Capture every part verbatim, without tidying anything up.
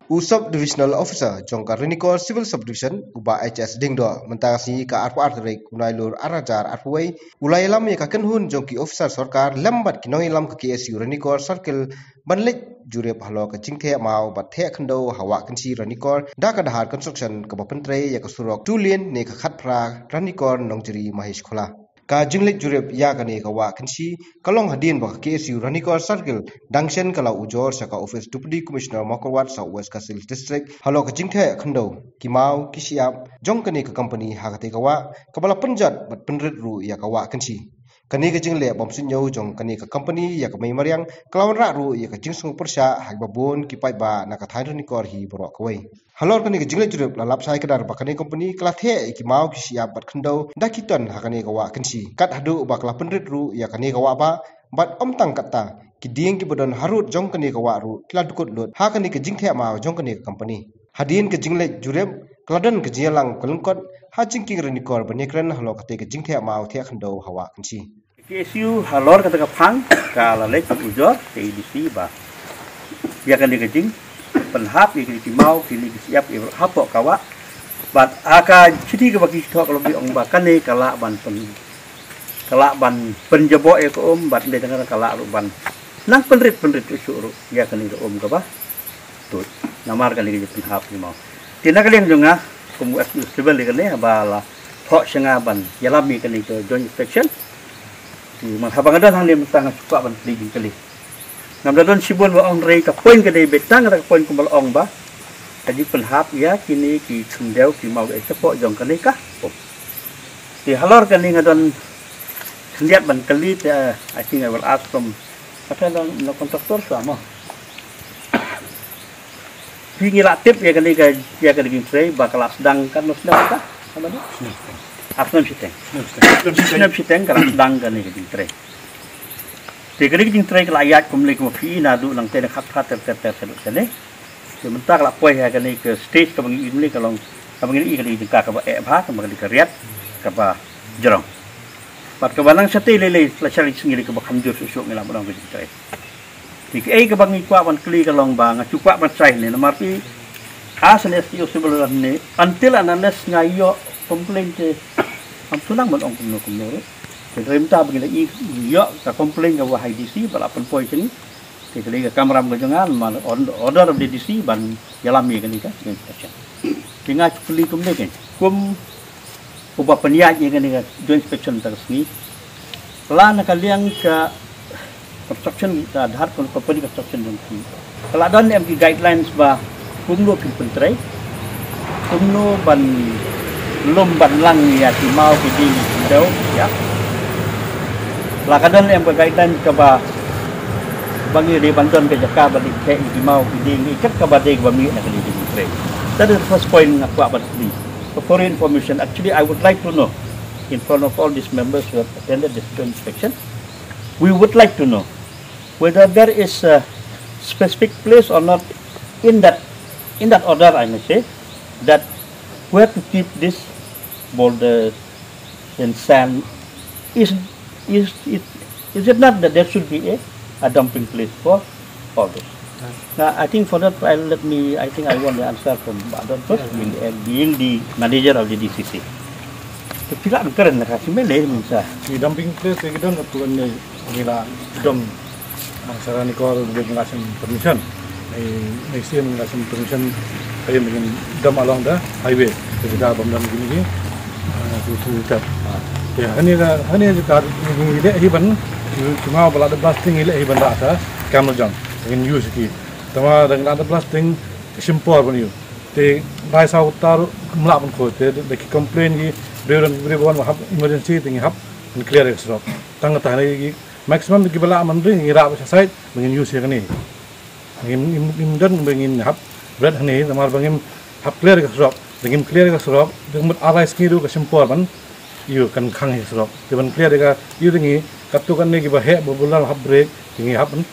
U Sub Divisional Officer jong ka Ranikor Civil Subdivision, u Bah H S Diengdoh, mynta ka sngi ka arphew ar tarik u Nailur ar hajar arphew wei, u la ïalam ïa ka kynhun jong ki officer sorkar lem bad ki nongïalam ka K S U Ranikor Circle ban leit jurip halor ka jingtheh maw bad theh khyndew ha Wah Kynshi Ranikor da ka Dahar Construction kaba pyntrei ïa ka surok two lane ne ka khatphra Ranikor Nongjri Mahesh Khola. Ka jingleit jurip ïa kane ka Wah Kynshi ka long hadien ba ka K S U Ranikor Circle dang shen ka la ujor sha ka ophis Deputy Commissioner Mawkyrwat South West Khasi Hills District halor ka jingtheh khyndew ki maw ki shyiap jong kane ka company ha katei ka wah, kaba la pynjot bad pynrit ruh ïa ka Wah Kynshi. Kane ka jingleh bym suidñiew jong kane ka company ïa ka mei mariang ka la wanrah ruh ïa ka jingsngewpyrshah ha kiba bun ki paidbah na ka thaiñ Ranikor hi baroh kawei. Halor kane ka jingleit jurip la lap shai kdar ba kane ka company ka la theh ïa ki maw ki shyiap bad khyndew da ki ton ha kane ka Wah Kynshi, kat haduh ba ka la pynrit ruh ïa kane ka wah bah. Bad ym tang katta, ki dieng kiba don harud jong kane ka wah ruh ki la dkut lut ha kane ka jingtheh maw jong kane ka company. Hadien ka jingleit jurip ka la don ka jingïalang ka lyngkot ha jingkieng Ranikor ban ïakren halor katei ka jingtheh maw theh khyndew ha Wah Kynshi. Ka K S U halor kata ka phang ka la leit ujor ka A D C ba ïa kane ka jingpynhap ïa kine ki maw kine ki shyiap ïa hapoh ka wah. Bad ha ka shithi kaba ki thoh ka long ki ong ba kane ka lah ban pyn ka lah ban pynjaboh ïa ka um bad lei tang ka lah ruh ban nang pynrit pynrit shuh shuh ruh ïa kane ka um kaba tuid. Namar kane ka jingpynhap ki maw. Te na ka liang jong nga kum u S P civil ïa kane ba la thoh sha nga ban ïalam ïa kane ka joint inspection. Te man haba nga don hangne mynta nga shu kwah ban kylli jingkylli. Ngam da don shibun ba ong, hynrei ka point ka dei beit tang kata ka point kumba la ong ba ka jingpynhap ïa kine ki khyndew ki maw ïa shapoh jong kane ka um. Te halor kane nga don khyndiat ban kylli te, uh, I think I will ask from, ata long na contractor sa mo. Phi ngi la tip ïa kane ka, ïa kane ka jingtrei ba ka la sdang katno snem ka? Katno snem? Ar snem shiteng. Snem shiteng. Snem shiteng ka la sdang kane ka jingtrei. Te kane ka jingtrei ka la ïaid kumne kumba phi naduh nangtei na khatphra ter ter ter ter ter ne. Te mynta ka la poi ha kane ka stage kaba ngi ïohi kumne ka long kaba ngi ïohi kane ka jingka kaba eh bha kaba kane ka riat kaba jrong. Bad kaba nang shatei lei lei la shari sngi lei kaba kham jur shuh shuh ngi la mudong ka jingtrei. Te kaei kaba ngi kwah ban kylli ka long ba nga shu kwah ban shai ne namar phi as an S D O civil ne until and unless nga ïoh complaint te ngam shu nang ban ong kumno kumno ruh. Te hynrei mynta ba ngi la ïoh ka complaint kaba ha i D C ba la pynpoi sha ngi. Te ka dei ka kamram ka jong nga namar order of the D C ban ïalam ïa kane ka inspection. Te nga shu kylli kumne kein kum uba pynïaid ïa kane ka joint inspection mynta ka sngi. La na ka liang ka construction ka Dhar Company Construction jong phi, ka la don em ki guidelines ba kumno phin pyntrei, kumno ban lum ban lang ïa ki maw ki dieng ki khyndew ïa. La ka don em ka guideline kaba ba ngi dei ban don ka jaka ba dei theh ïa ki maw ki dieng ïa kat kaba dei kaba mih na ka dei dei trei. That is the first point nga kwah ban kylli. For your information, actually I would like to know in front of all these members who have attended this joint inspection, we would like to know whether there is a specific place or not in that, in that order, I may say, that where to keep this boulder and sand. Is, is, is, is it not that there should be a, a dumping place for all this? Now, I think for that, I, let me, I think I want the answer from Bah Don first, being, uh, being the manager of the D C C. Te phi lah ban kren na ka, shi mele mynta. Ki dumping place ki don katto katne, ngi la dom, ah, sha Ranikor, ngi la shem permission. Ngi, ngi shem, ngi la shem permission. Ngi dom along the highway. Te kita bym don kine ki, ah, tu, tu, tu. Te hangne ka, hangne ka ngi leh hi ban, ki maw ba la da blasting ngi leh hi ban rah sha Kamalajong. Ngin use ki. Tangba da ngi la da blasting, shim por ban use. Te lai saw kynta ruh ym lah ban khuid, te da ki complain ki briew, don ki briew ba wan ba hap emergency te ngi hap ban clear ïa ka surok. Tang kata ne ki maximum kiba lah ban ring ngi rah beit sha side ba ngin use ïa kane. Ngim, ngim, ngim don ba ngin hap bret hangne namar ba ngim hap clear ïa ka surok. Da ngim clear ïa ka surok, da mut ar lai sngi ruh ka shim por ban ïoh kan khang ïa ka surok. Te ban clear ïa ka, ïoh da ngi katto katne kiba heh ba bular hap brake, te ngi hap ban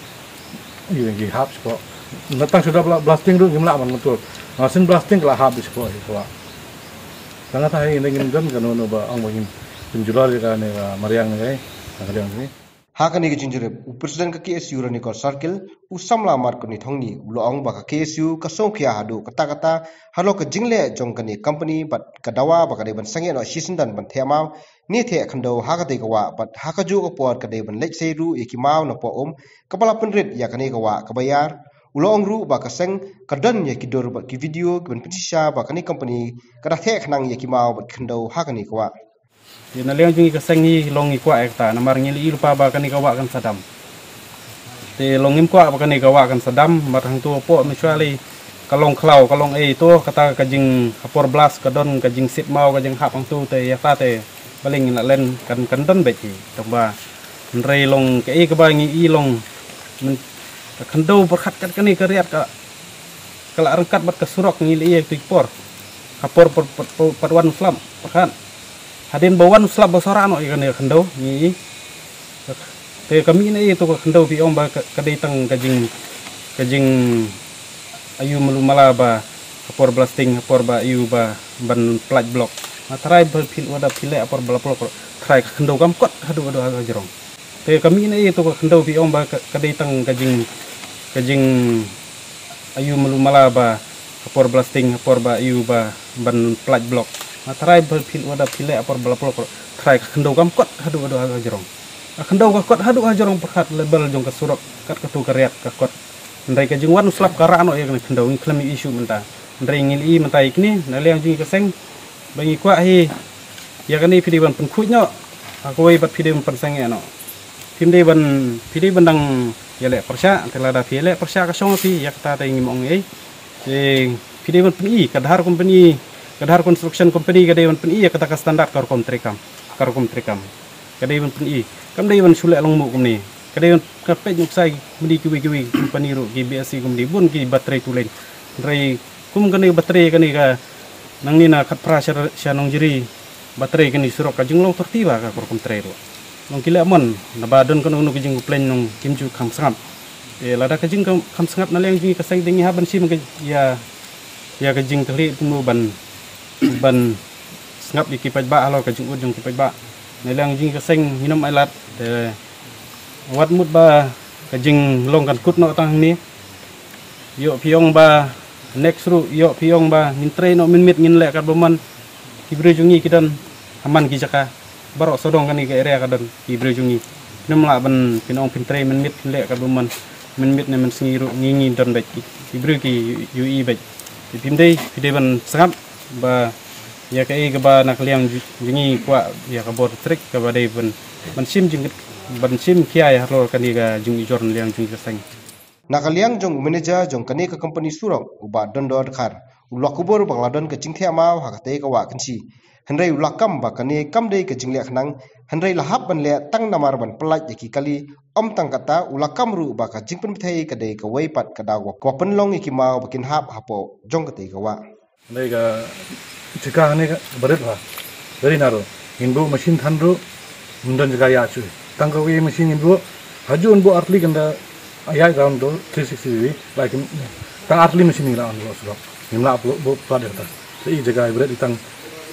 Ïa ngi hap shapoh. Na tang shu da bla-, blasting ruh ngim lah ban control. Nga shen blasting ka la hap shapoh hi shapoh. Tang kata hi ngi ngim don kano kano ba ong ba ngin pynjulor ïa kane ka mariang ne kai. Ka mariang ne. Ha kane ka jingjurip, u President ka K S U Ranikor Circle, u Samla Markoni Thongni, u la ong ba ka K S U ka sngewkhia haduh katta katta halor ka jingleh jong kane ka company bad ka dawa ba ka dei ban sangeh noh shisyndon ban theh maw ne theh khyndew ha katei ka wah bad ha kajuh ka por ka dei ban leit sei ruh ïa ki maw na poh um kaba la pynrit ïa kane ka wah kaba ïar. U la ong ruh ba ka seng ka don ïa ki dur bad ki video kiban pynshisha ba kane ka company ka da theh khnang ïa ki maw bad ki khyndew ha kane ka wah. Te na liang jong ngi ka seng ngi long ngi kwah ïa kata namar ngi la ïohi lypa ba kane ka wah kan sa dam. Te long ngim kwah ba kane ka wah kan sa dam, namar hangto hapoh mynshuwa lei ka long khlaw, ka long ei to, kata ka jing ha por blast ka don ka jingsit maw ka jinghap hangto, te ïa kata te balei ngin la len, kan, kan don beit hi. Tangba hynrei long kaei kaba ngi i long, men, ka khyndew pyrkhat kat kane ka riat ka ka la ryngkat bad ka surok ngi la ïa tu por. Ka por pat, pat, pat, pat wan slap pyrkhat. Hadien ba wan slap ba sa rah noh ïa kane ka khyndew ngi. Te ka mih na ei to ka khyndew phi ong ba ka, ka dei tang ka jing, ka jing ayu malu mala ba ka por blasting, ka por ba ayu ba ban pynlait block. Ma tharai ba phi wada phi leh ka por ba la block, tharai ka khyndew kam kot haduh, haduh, haduh jrong. Te ka mih na ei to ka khyndew phi ong ba ka, ka dei tang ka jing, ka jing ayu malu mala ba ka por blasting, ka por ba ayu ba ban pynlait block. Ma tharai ba phi wada phi leh ka por ba la block, tharai ka khyndew kam kot haduh, haduh, haduh jrong. Ka khyndew ka kot haduh, haduh jrong pyrkhat level jong ka surok kat katu ka riat ka kot. Hynrei ka jingwan u slap ka rah noh ïa kane ka khyndew, ngi khlem ïohi shuh mynta. Hynrei ngi la i mynta ïa kine na liang jong ngi ka seng ba ngi kwah hi ïa kane phi dei ban pynkhuid noh ha kawei bad phi dei ban pynsangeh noh. Phim dei ban, phi dei ban dang ïaleh pyrshah, te lada phi ïaleh pyrshah ka shong phi ïa kata te ngim ong ei. Te phi dei ban pyni, ka Dhar company, ka Dhar Construction Company ka dei ban pyni ïa kata ka standard ka rukom treikam, ka rukom treikam. Ka dei ban pyni, kam dei ban shu leh longmut kumne. Ka dei ban ka peit nuksa kumne kiwei kiwei company ruh, ki B S C company bun ki battery tuleng. Hynrei kum kane ka battery kane ka nangne na Khatphra sha, sha Nongjri, battery kane surok ka jinglong thirty ba ka rukom treikam ruh. Nong ki leh mon naba don kano kano ka jingcomplain nong kim ju kham sngap. Te lada ka jingkham sngap na liang jong ngi ka seng te ngi hap ban shim ka ïa, ïa ka jingkylli kumno ban, ban sngap ïa ki paidbah halor ka jingud jong ki paidbah. Na liang jong ngi ka seng ngin ym ailad, te wat mut ba ka jinglong kan kut noh tang hangne. Ïoh phi ong ba next ruh, ïoh phi ong ba ngin trei noh mynmiet ngin leh katba mon. Ki briew jong ngi ki don ha man ki jaka. Baroh sawdong kane ka area ka don ki briew jong ngi. Ngim lah ban phin ong phin trei mynmiet phin leh katba mon. Mynmiet ne mynsngi ruh ngi ngi don beit ki, ki briew ki ïohi beit. Te phim dei, phi dei ban sngap ba ïa kaei kaba na ka liang jong ngi kwah ïa ka bor district kaba dei ban, ban shim jing, ban shim khia ïa halor kane ka jingujor na liang jong ngi ka seng. Na ka liang jong u manager jong kane ka company surok u Bah Dondor Dkhar, u la kubur ba ka la don ka jingtheh maw ha katei ka wah Kynshi. Hynrei u la kam ba kane kam dei ka jingleh khnang, hynrei la hap ban leh tang namar ban pynlait ïa ki kali. Ym tang kata, u la kam ruh ba ka jingpynbthei ka dei kawei pat ka daw ka pynlong ïa ki maw ba kin hap hapoh jong katei ka wah. Hynrei ka jaka hangne ka barit bha. Very narrow. Ngin buh machine than ruh ym don jaka ïa shuh. Tang kawei machine ngin buh. Hajuh ngin buh artylli kan da ïaid round to three sixty degree. Like, tang artylli machine ngi lah ban buh surok. Ngim lah buh, buh plat ïa kata. Te i jaka i barit i tang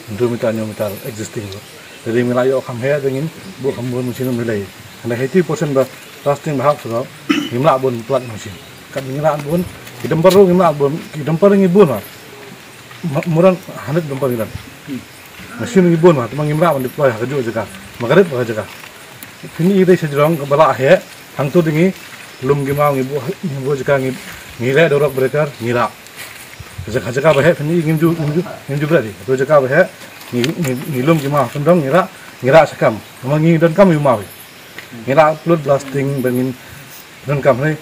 hynriew meter hynñiew meter existing ruh. Te dei ngin lah ïoh kham heh te ngin buh kham bun machine ruh ym lei. Hynrei eighty percent ba blasting ba hap surok ngim lah bun plat machine. Kat ngim lah bun ki dumper ruh ngim lah bun, ki dumper ngi bun ma. Ma-, more than hundred dumper ngi don. Machine ngi bun ma, tangba ngim lah ban deploy ha kajuh jaka. Ma ka rit ba ka jaka. Phin i dei sha jrong kaba lah heh, hangto dei ngi lum ki maw ngi buh, ngi buh jaka ngi, ngi leh da rock breaker, ngi rah. Jaka, jaka ba heh phin i ngim ju, ngim ju, ngim ju bret i. To jaka ba heh ngi, ngi, ngi lum ki maw, sawdong ngi rah, ngi rah shakam. Tangba ngi donkam ïa u maw i. Ngi rah flood blasting ba ngin donkam hynrei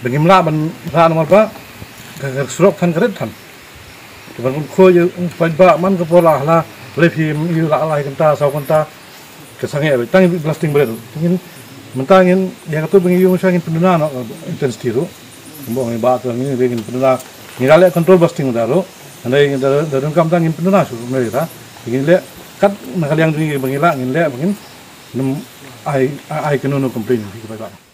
ba ngim lah ban rah namar ba ka, ka surok than ka rit than. Te ban kynkhoi ïa u paidbah man ka por la hla, balei phi ïa la lai kynta saw kynta. Ka sangeh beit tang blasting bret. Ngin mynta ngin ïa kato ba ngi ïoh sha ngin pynduna noh intensity ruh. Kumba ngi ba to ngin, ngin pynduna, ngi la leh control blasting da ruh. Hynrei da, da donkam tang ngin pynduna shuh mynta. Ngin leh kat na ka liang jong ngi ba ngi lah ngin leh ba ngin nym ai, ai, ai kano kano complain ki paidbah.